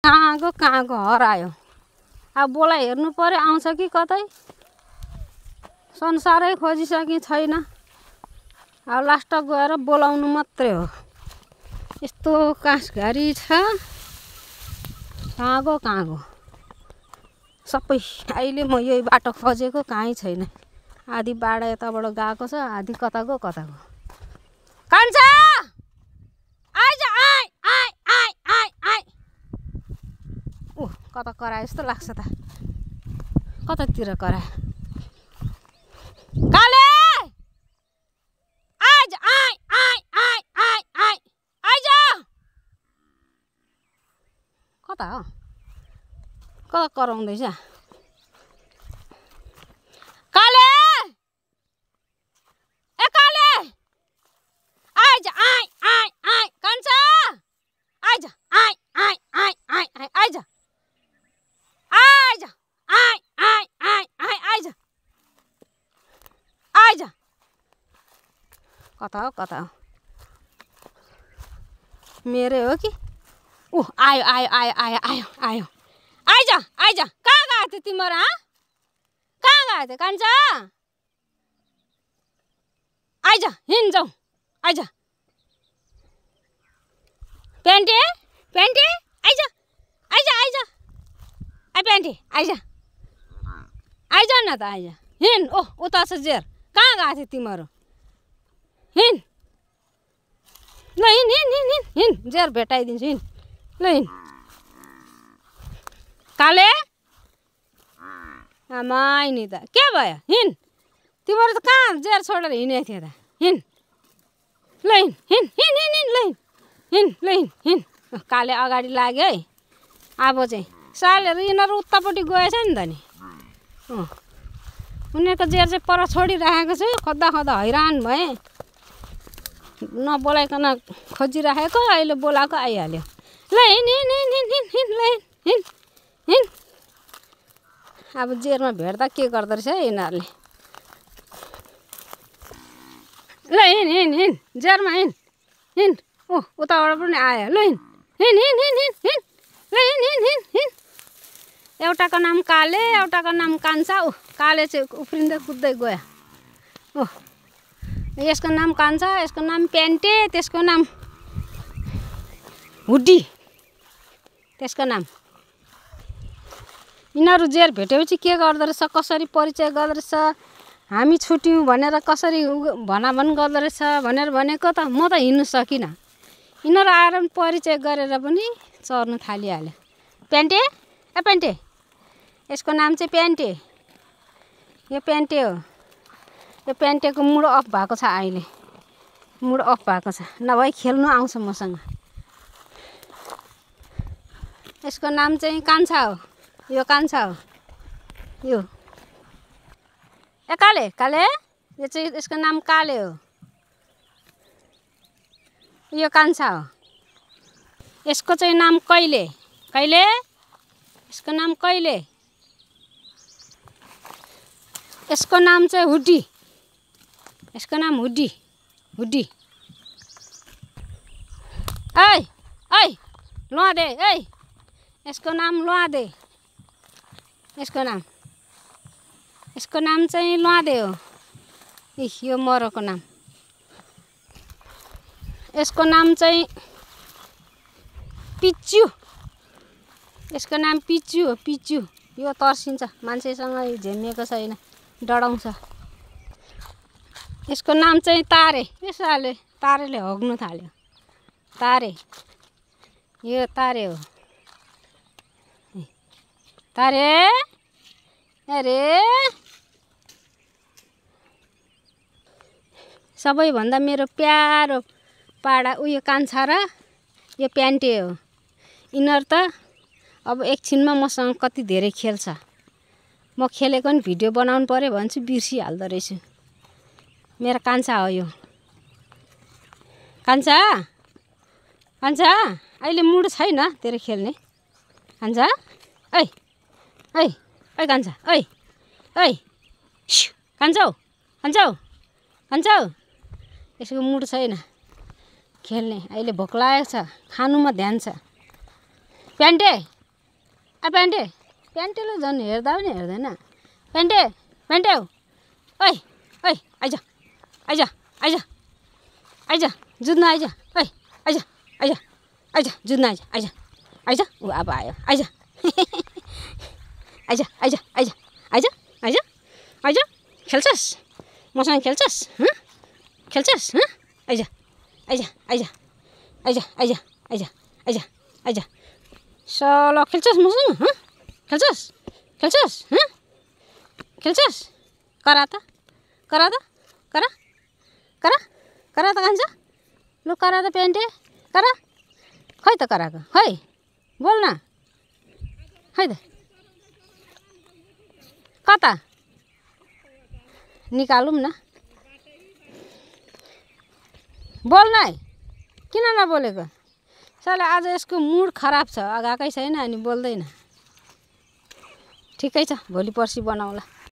कहाँको हरायो। अब बोला हेर्नु पर्यो आउँछ कि कतै। संसारै खोजिसके छैन। अब लास्ट गएर बोलाउनु मात्रै हो। यस्तो काँसघारी छ। कहाँको सबै अहिले म यही बाटो खोजेको कहीँ छैन। आधी बाडा यताबाट गएको छ, आधी कताको। कान्छा आइज आइ आइ आइ आइ आइ। कता कराए जस्तो लाग्छ त। कतातिर कराए। काले आइज आइ आइ आइ आइ आइ आइज। कता हो? कता कराउँदैछ? काले ए काले आइज आइ आइ आइ। कान्छा आइज आइ आइ आइ आइ आइ आइज आइज आइ आइ आइ आइ आइज आइज। कता हो? मेरै हो कि? आयो आयो आयो आयो आयो आयो। आइज आइज। कहाँ गएको थियो तिम्रो? कहाँ गएको थियो कान्छा? आइज हिँड जाउँ। आइज पेन्टे आइज आइज आइज। आई पेन्टे आइज आइज न त आइज। हिँड। उता छ जेर। कहाँ गएको थियो तिम्रो? हिँड ल हिँड जेर भेटाइदिन्छु। हिँड ल हिँड। काले आमाइ नि त के भयो? हिँड। तिम्रो त कहाँ जेर छोडेर हिँडेको थियो त? हिँड ल हिँड। काले अगाडि लाग्यो है। अब चाहिँ सालेहरू यिनीहरू उतापट्टि गएछ नि त नि। उनीहरूको जेर चाहिँ पर छोडिराखेको छु। खोज्दा हैरान भएँ। नबोलाइकन खोजिराखेको, अहिले बोलाएको आइहाल्यो। ल हिँड। अब जेरमा भेट्दा के गर्दो रहेछ है यिनीहरूले। ल हिँड जेरमा हिँड। उताबाट पनि आयो। ल हिँड। एउटाको नाम काले, एउटाको नाम कान्छा। काले चाहिँ उफ्रिँदै कुद्दै गयो। यसको नाम कान्छा, यसको नाम पेन्टे, त्यसको नाम हुड्डी। त्यसको नाम। यिनीहरू जेर भेटेपछि के गर्दो रहेछ, कसरी परिचय गर्दो रहेछ, हामी छुट्यौँ भनेर कसरी भनाभन गर्दो रहेछ भनेर भनेको त म त हिँड्नु सकिनँ। यिनीहरू आएर पनि परिचय गरेर पनि चर्नु थालिहाल्यो। पेन्टे यसको नाम चाहिँ पेन्टे। यो पेन्टे हो। यो पेन्टेको मुड अफ भएको छ अहिले। नभए खेल्नु आउँछ मसँग। यसको नाम चाहिँ कान्छा हो। यो कान्छा हो। यो ए काले यो चाहिँ यसको नाम काले हो। यो कान्छा हो। यसको चाहिँ नाम कहिले। यसको नाम कहिले। यसको नाम चाहिँ हुड्डी। यसको नाम हुड्डी। ऐ लुवादे ऐ। यसको नाम लुवादे। यसको नाम चाहिँ लुवादे हो। यो मरको नाम। यसको नाम चाहिँ पिच्चु। यसको नाम पिच्चु हो। यो तर्सिन्छ, मान्छेसँग झेमिएको छैन, डढाउँछ। यसको नाम चाहिँ तारे। यसले तारेले हग्नु थाल्यो। यो तारे हो। तारे अरे सबैभन्दा मेरो प्यारो पाडा उयो कान्छा र यो पेन्टे हो। यिनीहरू त अब एकछिनमा मसँग कति धेरै खेल्छ। म खेलेको नि भिडियो बनाउनु पर्यो भन्छु, बिर्सिहाल्दो रहेछु। मेरो कान्छा हो यो। कान्छा अहिले मुड छैन तेरो खेल्ने। कान्छा ऐ कान्छा कान्छा यसको मुड छैन खेल्ने। अहिले भोक लागेको छ, खानुमा ध्यान छ। प्यान्टे प्यान्टे प्यान्टेले झन् हेर्दा पनि हेर्दैन प्यान्टे प्यान्टे हौ ओइ ओइ आइज आइज आइज आइज जुत्न आइज ओइ आइज आइज आइज जुत्न आइज आइज आइज ऊ अब आयो आइज आइज आइज आइज आइज आइज आइज खेल्छस् मसँग खेल्छस् खेल्छस् आइज आइज आइज आइज आइज आइज आइज आइज सल खेल्छस् मसँग खेल्छस् खेल्छस् खेल्छस् करा त करा त करा करा करा त खान्छ लु करा त प्यान्टे करा खै त कराको खै बोल न खै त कता निकालौँ न बोल्न है किन नबोलेको साले आज यसको मुड खराब छ गएकै छैन अनि बोल्दैन ठिकै छ भोलि पर्सि बनाउँला